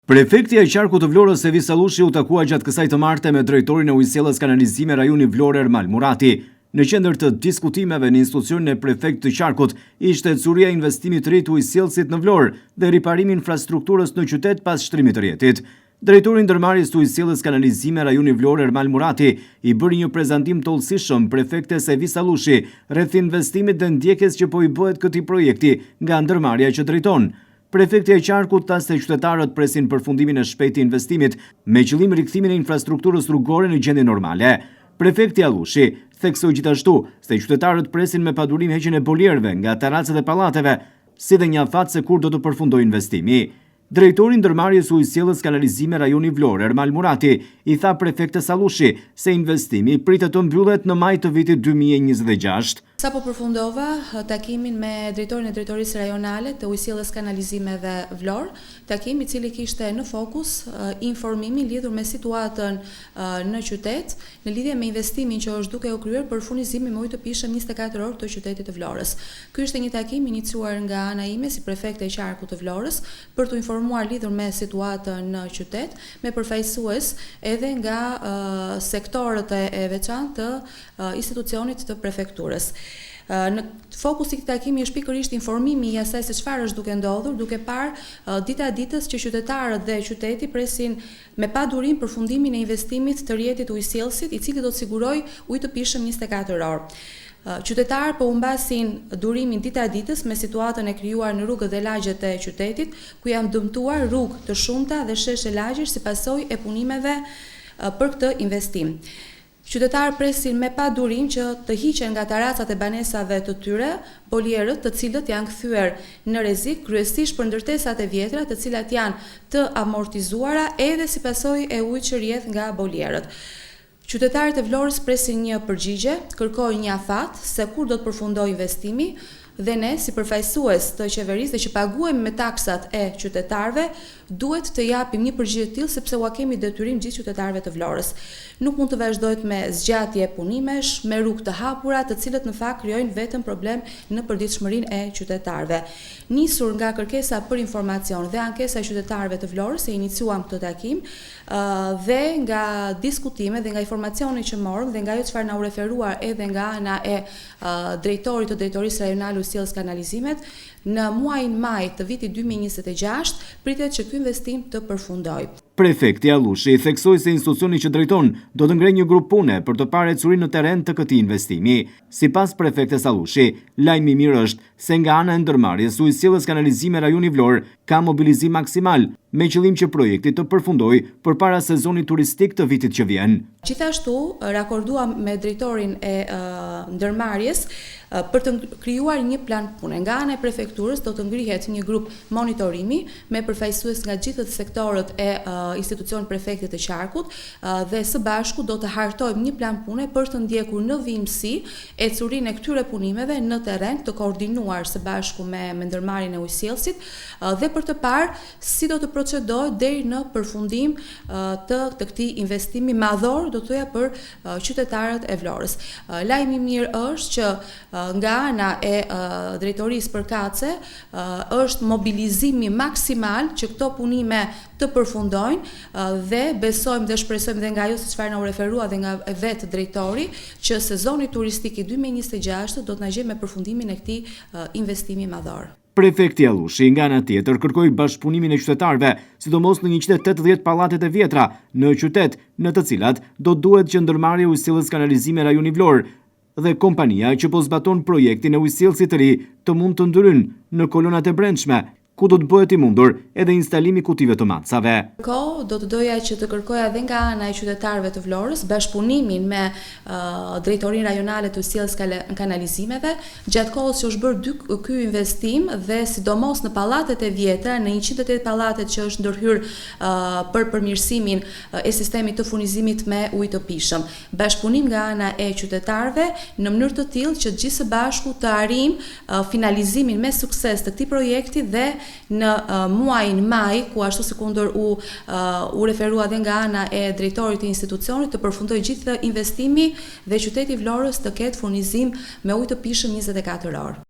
Prefektja e Qarkut të Vlorës Evis Allushi u takua gjatë kësaj të marte me drejtorin e Ujësjellës Kanalizime Rajoni Vlorë Ermal Murati. Në qendër të diskutimeve në institucionin e prefektit të qarkut ishte ecuria e investimit të ri të ujësjellësit në Vlorë dhe riparimi i infrastrukturës në qytet pas shtrimit të rrjetit. Drejtori i Ndërmarrjes të Ujësjellës Kanalizime Rajoni Vlorë Ermal Murati i bëri një prezantim të hollësishëm prefektes Evis Allushi rreth investimit dhe ndjekjes që po i bëhet këtij projekti nga ndërmarrja që drejton. Prefektja e qarkut tha se qytetarët presin përfundimin e shpejtë të investimit me qëllim rikthimin e infrastrukturës rrugore në gjendje normale. Prefekti Allushi theksoi gjithashtu se qytetarët presin me padurim heqjen e bolierëve nga tarracat e pallateve, si dhe një afat se kur do të përfundojë investimi. Drejtori i Ndërmarrjes Ujësjellës Kanalizime Rajoni Vlorë, Ermal Murati, i tha prefektes Allushi se investimi pritet të mbyllet në maj të vitit 2026. Sapo përfundova takimin me drejtorin e Drejtorisë Rajonale të Ujësjellës Kanalizimeve Vlorë, takim i cili kishte në fokus informimin lidhur me situatën në qytet, në lidhje me investimin që është duke u kryer për furnizimin me ujë të pijshëm 24 orë të qytetit të Vlorës. Ky ishte një takim iniciuar nga ana ime si prefekte e qarkut të Vlorës për t'u informuar lidhur me situatën në qytet, me përfaqësues edhe nga sektorët e veçantë të institucionit të prefekturës. Në fokus i këtij takimi është pikërisht informimi i asaj se çfarë është duke ndodhur, duke parë dita ditës që qytetarët dhe qyteti presin me padurim përfundimin e investimit të rrjetit të ujësjellësit, i cili do të sigurojë ujë të pijshëm 24 orë. Qytetarët po humbasin durimin dita ditës me situatën e krijuar në rrugët dhe lagjet e qytetit, ku janë dëmtuar rrugë të shumta dhe sheshe lagjesh si pasojë e punimeve për këtë investim. Qytetarët presin me padurim që të hiqen nga tarracat e banesave të tyre bolierët të cilët janë kthyer në rrezik kryesisht për ndërtesat e vjetra të cilat janë të amortizuara edhe si pasojë e ujit që rrjedh nga bolierët. Qytetarët e Vlorës presin një përgjigje, kërkojnë një afat se kur do të përfundojë investimi dhe ne si përfaqësues të qeverisë dhe që paguhemi me taksat e qytetarëve duhet të japim një përgjigje të tillë sepse ua kemi detyrim gjithë qytetarëve të Vlorës. Nuk mund të vazhdohet me zgjatje punimesh, me rrugë të hapura, të cilët në fakt krijojnë vetëm problem në përditshmërinë e qytetarëve. Nisur nga kërkesa për informacion dhe ankesa e qytetarëve të Vlorës e iniciuam këtë takim dhe nga diskutimet dhe nga informacioni që morëm dhe nga ajo çfarë na u referua edhe nga ana e drejtorit të Drejtorisë Rajonale Ujësjellës Kanalizimet, në muajin maj të vitit 2026 pritet që ky investim të përfundojë. Prefekti Allushi theksoi se institucioni që drejton do të ngrejë një grup pune për të parë ecurinë në terren të këtij investimi. Sipas prefektes Allushi, lajmi i mirë është se nga ana e ndërmarrjes Ujësjellës Kanalizime Rajoni Vlorë ka mobilizim maksimal, me qëllim që projekti të përfundojë përpara sezonit turistik të vitit që vjen. Gjithashtu, rakorduam me drejtorin e ndërmarrjes për të krijuar një plan pune. Nga ana e prefekturës do të ngrihet një grup monitorimi me përfaqësues nga gjithë sektorët e institucionit prefektit të qarkut dhe së bashku do të hartojmë një plan pune për të ndjekur në vijimësi ecurinë e këtyre punimeve në terren të koordinuar së bashku me me ndërmarrjen e ujësjellësit dhe për të parë si do të procedohet deri në përfundim të të këtij investimi madhor, do të thoja për qytetarët e Vlorës. Lajmi i mirë është që nga ana e drejtorisë përkatëse është mobilizimi maksimal që këto punime të përfundojnë dhe besojmë dhe shpresojmë dhe nga ajo se çfarë na u referua dhe nga vetë drejtori që sezoni turistik i 2026 do të na gjejë me përfundimin e këtij investimi madhor. Prefekti Allushi, nga ana tjetër, kërkoi bashkëpunimin e qytetarëve, sidomos në 180 pallatet e vjetra në qytet, në të cilat do duhet që ndërmarrja Ujësjellës Kanalizime Rajoni Vlorë dhe kompania që po zbaton projektin e ujësjellësit të ri të mund të ndërhyjnë në kolonat e brendshme, ku do të bëhet i mundur edhe instalimi i kutive të matësave. Ndërkohë, do të doja që të kërkoja dhe nga ana e qytetarëve të Vlorës bashkëpunimin me Drejtorinë Rajonale të Ujësjellës Kanalizimeve, Gjatë kohës që është bërë dy ky investim dhe sidomos në pallatet e vjetra, në 108 pallatet që është ndërhyrë për përmirësimin e sistemit të furnizimit me ujë të pijshëm. Bashkëpunim nga ana e qytetarëve në mënyrë të tillë që të gjithë së bashku të arrijmë finalizimin me sukses të këtij projekti dhe në muajin maj, ku ashtu sikundër u u referua dhe nga ana e drejtorit të institucionit të përfundojë gjithë investimi dhe qyteti i Vlorës të ketë furnizim me ujë të pijshëm 24 orë.